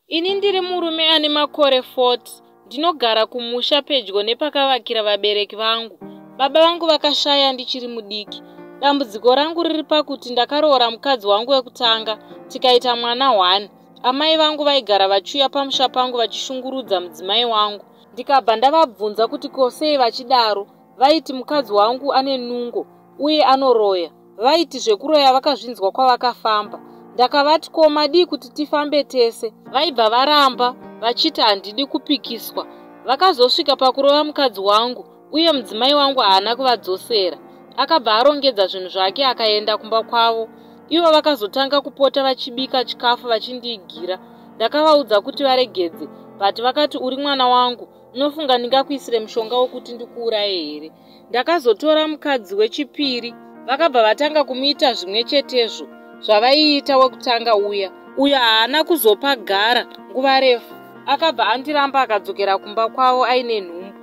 Ini ndiri murume ane makore 40, ndinogara kumusha pedyo nepakavakira vabereki vangu. Baba vangu vakashaya ndichiri mudiki. Dambudziko rangu riri pakuti ndakaroora mukadzi wangu wekutanga tikaita mwana 1. Amai vangu vaigara vachiuya pamusha pangu vachishungurudza mudzimai wangu. Ndikabva ndavabvunza kuti ko sei vachidaro. Vaiti mukadzi wangu ane nungo uye anoroya. Vaiti zvekuroya vakazvinzwa kwavakafamba. Ndakavati ko madii kuti tifambe tese. Vaibva varamba vachiti handidi kupikiswa. Vakazosvika pakurova mukadzi wangu uye mudzimai wangu haana kuvadzosera. Akabva arongedza zvinhu zvake akaenda kumba kwavo. Ivo vakazotanga kupota vachibika chikafu vachindiigira. Ndakavaudza kuti varegedze but vakati uri mwana wangu unofunga ndingakuisire mushonga wekuti ndikuuraye here. Ndakazotora mukadzi wechipiri vakabva vatanga kumuita zvimwe chetezvo zvavaiita wekutanga uya. Uyo haana kuzopa gara nguva refu akabva andiramba akadzokera kumba kwavo aine nhumbu.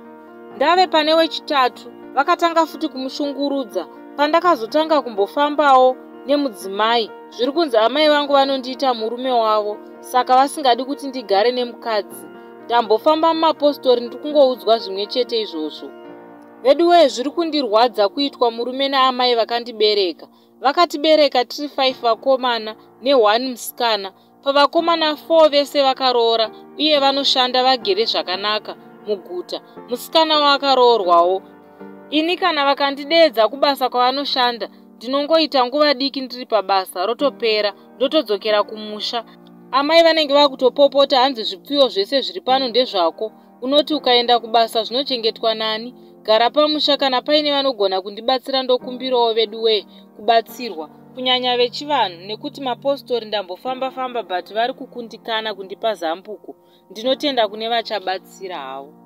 Ndave pane wechitatu vakatanga futi kumushungurudza pandakazotanga kumbofambawo nemudzimai zviri kunzi amai vangu vanondiita murume wavo saka vasingadi kuti ndigare nemukadzi. Ndambofamba mumapostori ndiri kungoudzwa zvimwe chete izvozvo. Veduwee zviri kundirwadza kuitwa murume naamai vakandibereka. Vakatibereka tiri 5 vakomana ne1 musikana. Pavakomana 4 vese vakaroora uye vanoshanda vagere zvakanaka muguta. Musikana wakaroorwawo. Ini kana vakandideedza kubasa kwavanoshanda ndinongoita nguva diki ndiri pabasa rotopera ndotodzokera kumusha. Amai vanenge vakutopopota hanzi zvipfuyo zvese zviri pano ndezvako. Unoti ukaenda kubasa zvinochengetwa nani? Gara pamusha kana paine vanogona kundibatsira ndokumbirawo veduwee kubatsirwa kunyanya vechivanhu nekuti mapostori ndambofamba famba but vari kukundikana kundipa zambuko. Ndinotenda kune vachabatsira havo.